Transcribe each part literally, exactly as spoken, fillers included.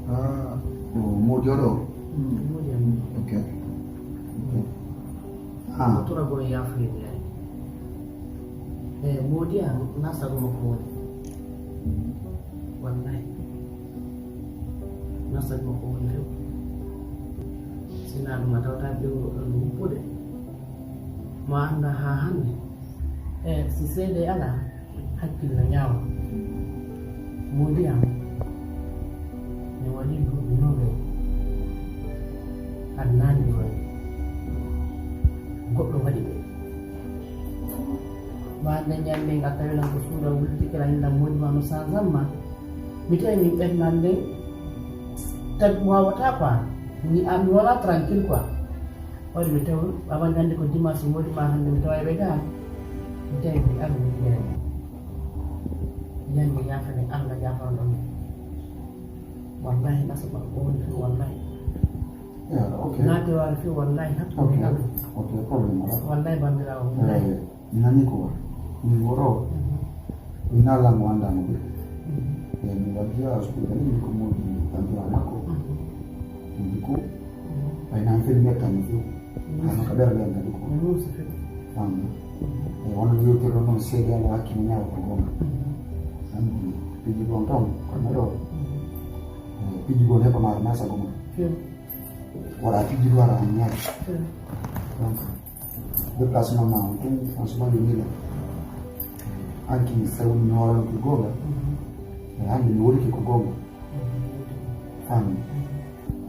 Ah, ko moodi oɗo? Mm, moodi am. Ok. Ok. Ah. Ko tura go yaafrede ay. Eh, moodi am, na sago makko woni. Wallahi. Na sago makko woni few. Sina ɗum a tawata ɓe o ɗon huppude. Mo annda haa hannde. Eh, si seede alaa, hakkille ñaawa. Moodi am, mi waɗi duuɓi noogay. Aɗa naandi waɗi. Goɗɗo waɗi ɓe. Waande ñande a tawi lan ko suuda wulti kala inda moodi ma no sanzan ma. Mi tawi min ɓernande. Tawi wawata quoi. Mi am wala tranquille quoi. Waɗi mi taw awa ñande ko dimanche moodi ma hannde mi tawa ɓe ga. Mi tawi mi am mi ñande. Ñande yaafane Allah yaafano ɗon. Wallahi nasaba ko woni fi wallahi. Yeah, okay. Naate waalo fi wallahi hakko. Okay. Wallahi bandirawo wallahi. Eh, mi nani ko min woro. Min nalango andano ɓe. E mi waddi a sukuɗani ko modi bandirawo makko. Ndi ko ay nan fedi mettani fi. Kano ka ɓerɗe en kadi ko. Fam. E wona yewtere ɗon noon seede ala hakkille ñaawa ko gonga. Andi piji gon toon kono ɗo. E piji gon heɓa maaro na sago ma. Waɗa piji ɗo ara an ñaawa. Donc déplacement ma on tun on suma yo mila. Anki mi sawni mi hoolon ko gonga. E hande mi woni ko gonga. Fam.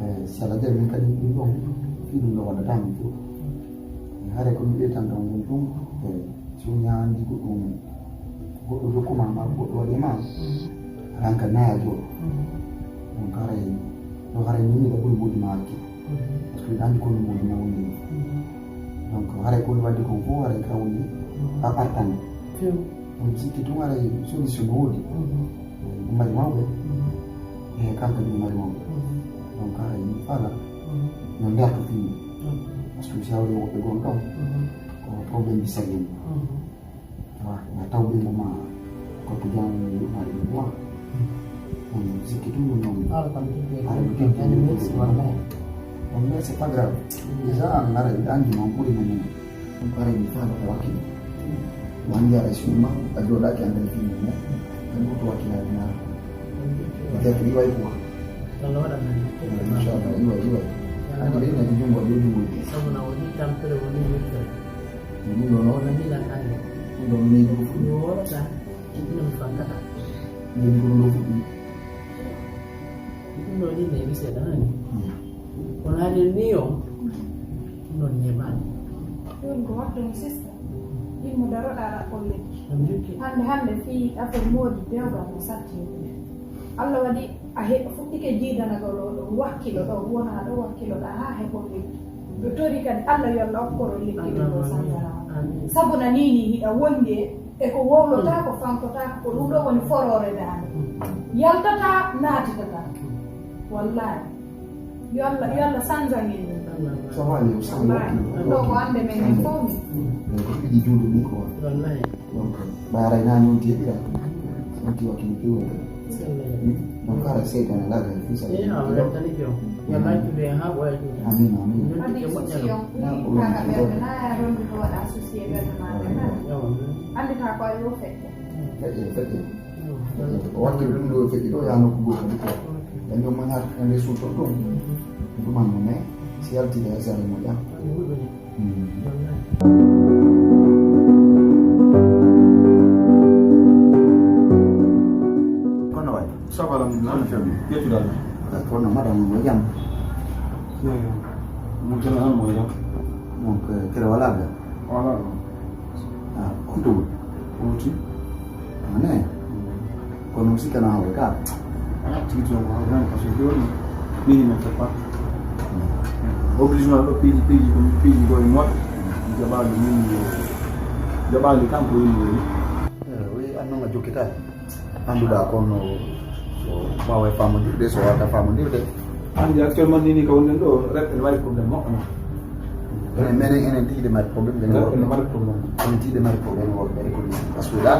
Eh, si alaa jaɓi min kadi ɗum ɗon fii ɗum ɗo waɗata min fof. Hare ko mi ɓeytan ɗon ɗum ɗum. Eh, si o ñaandi ko ɗum goɗɗo dokkuma ma goɗɗo waɗi ma. Ranka naya joɗo. Donc haray ɗo haray ni miɗa ɓuri modi ma hakki. Parce que ɗandi ko mi modi ma woni. Donc haray ko mi waddi kon fof haray ka woni a artani. Ɗum sikki tun haray solution no woodi. Ɗum mari mawɓe. E kanko ɗum mari mawɓe. Donc haray mi fala no ndarto fini. Parce que si hawri woɓɓe gon ɗon ko problème bi sageni. Awa na taw ɓe ngoma ko ko jam mari ɗum wa. Ɗum sikki tun ɗum noon. Haray mi teddi ɗum. Ɗum mais c'est pas grave. Déjà an haray ɗandi man ɓuri no mum. Ɗum ɓaray mi faala ko wakkilo. Mo anndi aɗa suuma, a jooɗaaki anndal fii mum. A ɗum to wakkilaaji maa. Peut-être iway quoi. Inchallah, iway, iway. Anndi ɓe nani junngo ɗo junngo ɗi. Sabu na woni tampere woni yettere. Ɗum ɗo noon. Nani lan anndi. Ɗum ɗo neeji ko fuɗɗi. Mi wolata. Ɗum mi fankata. Neeji ko ɗum ɗo fuɗɗi. Ɗum ɗo ni neeɓi seeɗa hani. Kono hari ni o ɗum ɗon neeɓaani. Ɗum ko waɗde mo sista. Ɗimmo daroɗa raɓɓol lekki. Hannde hannde fii affaire moodi dewgal mo satti. Allah waɗi a he fuɗɗike jiidana ɗo ɗo ɗo wakkilo ɗo wona ɗo wakkiloɗa haa heɓol lekki. Ɗo tori kadi Allah yo Allah okkoro lekki ɗo ɗo sanjara. Sabu na ni ni hiɗa wondi e ko wowlotaako fankotaako ko ɗum ɗo woni foroore daande. Yaltata naatitata. Wallahi. Yo Allah yo Allah sanjangin. Sawani o sanjangin. Ɗo ko annde men min fof min. Ko piɗi juuɗe ɗum ko wallahi. Donc ɓaaray na noon jeeɗira. Santi wakkili piwata. Donc kala seytane laga fi sa. Amin amin. Andi si yon ɓuri kaga ɓerde na ya rondude waɗa associé ɓerde ma ɓe na. Andita ko ay wo feƴƴe. Feƴƴe feƴƴe. O wakkili ɗum ɗo feƴƴi ɗo ya nokku goo kadi ko. Ɓen ɗo moni hata kande suuto ɗum. Ɗum an mo mais si yaltide e sare mo ƴam. Kono waɗi. Safa alhamdulillah. Yettude Allah. Kono madame mo jam. Mo jam an mo jam. Donc kere wala ga. Wala ga. Ah, on to woni? Oti. Ane. Kono si kana hawe ka. Ah, tigi to ko hawe parce que joni ni ni me fait pas. Obligé no ɗo piiji piiji ko piiji ko e moɗo. Jaɓaali min jaɓaali kanko yimɓe. Eh, oui, an noon a jokkitaani. Annduɗaa kono so waawa e faamondirde so waawata faamondirde. Anndi actuellement ni ni ko wonɗen ɗo rek ene wawi problème moƴƴo. Enen menen enen tigi de mari problème ɓe rek ene mari problème. Enen tigi de mari problème wonɓe e police parce que da